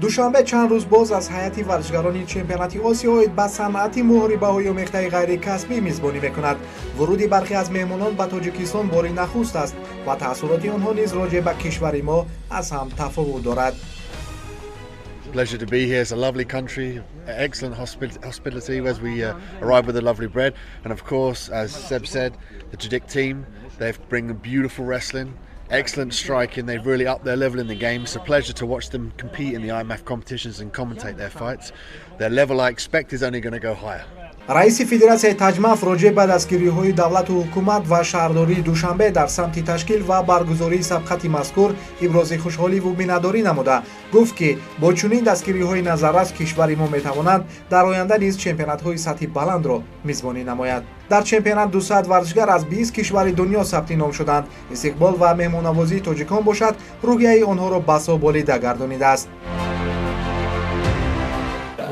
Душанбе чанд рӯз боз аз ҳайати варзишгарони чемпионати Осиё оид ба санъати муҳорибаҳои омехтаи ғайрикасбӣ мизбонӣ мекунад. Вуруди бархе аз меҳмонон ба Тоҷикистон бори нахуст аст ва таассуроти онҳо низ роҷеъ ба кишвари мо аз ҳам тафовут дорад. Pleasure to be here. It's a lovely country, excellent hospitality as we arrive with the lovely bread. And of course, as Seb said, the Tajik team, they've bring beautiful wrestling, excellent striking. They've really upped their level in the game. It's a pleasure to watch them compete in the IMMAF competitions and commentate their fights. Their level, I expect, is only going to go higher. Раиси Федератсияи Таҷмаф роҷеъ ба дастгириҳои давлату ҳукумат ва шаҳрдории Душанбе дар самти ташкил ва баргузории сабқати мазкур ибрози хушҳоливу миннатдорӣ намуда, гуфт, ки бо чунин дастгириҳои назаррас кишвари мо метавонанд дар оянда низ чемпионатҳои сатҳи баландро мизбонӣ намояд. Дар чемпионат 200 варзишгар аз 20 кишвари дунё сабти ном шуданд. Истиқбол ва меҳмоннавозии тоҷикон бошад, рӯҳияи онҳоро басо болида гардонидааст.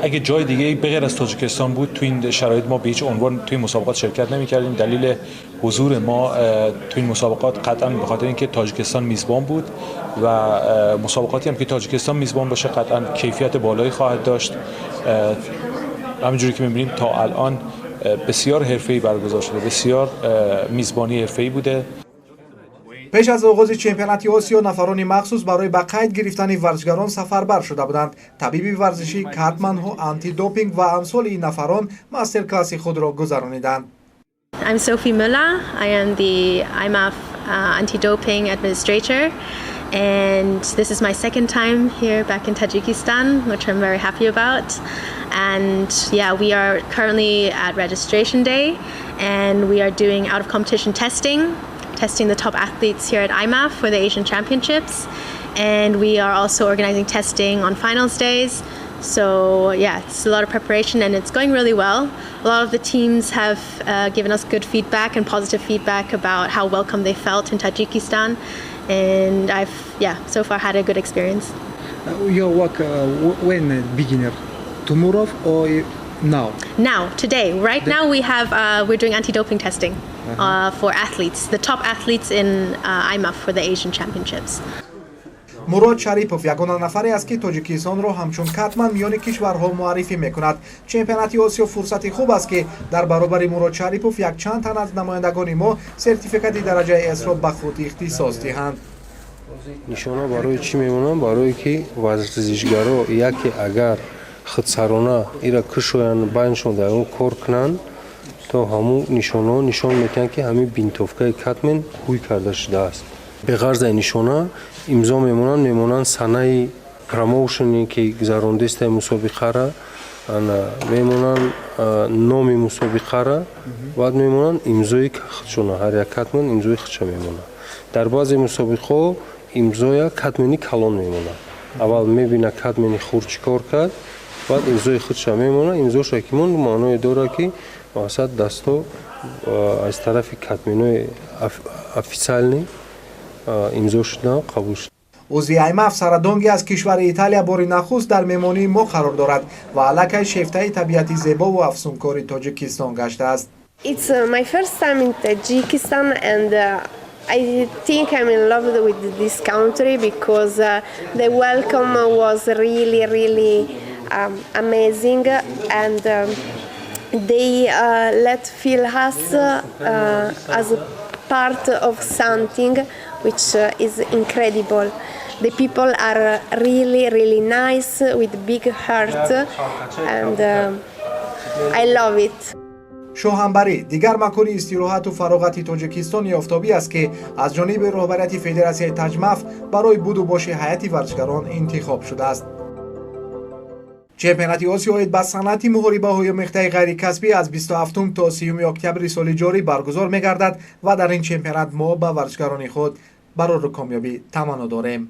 اگه جای دیگه به غیر از تاجیکستان بود، تو این شرایط ما به هیچ عنوان توی مسابقات شرکت نمی‌کردیم. دلیل حضور ما تو این مسابقات قطعا به خاطر اینکه تاجیکستان میزبان بود و مسابقاتی هم که تاجیکستان میزبان باشه، قطعا کیفیت بالایی خواهد داشت. همینجوری که می‌بینیم، تا الان بسیار حرفه‌ای برگزار شده، بسیار میزبانی حرفه‌ای بوده. Пеш аз оғози чемпионати Осиё нафарони махсус барои ба қайд гирифтани варзишгарон сафарбар шуда буданд. Табиби варзишӣ, катманҳо, антидопинг ва амсоли ин нафарон мастер-класси худро гузарониданд. I'm Sophie Müller. I am the IMMAF anti-doping administrator, and this is my second time here back in Tajikistan, which I'm very happy about. And yeah, we are currently at registration day, and we are doing out of competition testing, testing the top athletes here at IMMAF for the Asian Championships. And we are also organizing testing on finals days. So yeah, it's a lot of preparation and it's going really well. A lot of the teams have given us good feedback and positive feedback about how welcome they felt in Tajikistan. And I've, yeah, so far had a good experience. Your work when beginner, tomorrow or now? Now, today, right now we're doing anti-doping testing for athletes, the top athletes in IMMAF for the Asian Championships. Мурод Шарипов ягона нафаре аст, ки Тоҷикистонро ҳамчун катман миёни кишварҳо муаррифӣ мекунад. Чемпионати Осиё фурсати хуб аст, ки дар баробари Мурод Шарипов якчанд тан аз намояндагони мо сертификати дараҷаи С-ро ба худ ихтисос диҳанд. Нишона барои чӣ мемонанд? Барое ки варзишгаро яке агар худсарона ира кушоянд, байншон дар он кор кунанд, то ҳамун нишонаҳо нишон медиҳанд, ки ҳамин винтовкаи катмен ҳуй карда шудааст. Беғарзаи нишона имзо мемонанд, мемонанд санаи промоушене, ки гузарондистаи мусобиқара, мемонанд номи мусобиқара, баъд мемонанд имзои худшона. Ҳар як катмен имзои худша мемонад. Дар баъзе мусобиқаҳо имзоя катмени калон мемонад. Аввал мебина, катмени хурд чӣ кор кард, баъд имзои худша мемонад. Имзоша ки монд, маъное дорад, ки мақсад дасто аз тарафи катменои официальный имзо шудан, қабул шуд. Узви АйМАФ Сарадонги аз кишвари Италия бори нахуст дар меҳмонии мо қарор дорад ва аллакай шефтаи табиати зебову афсункори Тоҷикистон гаштааст. It's my first time in Tajikistan and I think I'm in love with this country because the welcome was really, really amazing and they let feel us as a part of something which is incredible. The people are really, really nice with big heart and I love it. Шоҳамбарӣ дигар макони истироҳату фароғати Тоҷикистони офтобӣ аст, ки аз ҷониби роҳбарияти Федератсияи Таҷмаф барои буду боши ҳайати варзишгарон интихоб шудааст. Чемпионати Осиё оид ба санъати муҳорибаҳои омехтаи ғайрикасбӣ аз 27 то 30 октябри соли ҷорӣ баргузор мегардад ва дар ин чемпионат мо ба варзишгарони худ барору комёбӣ таманно дорем.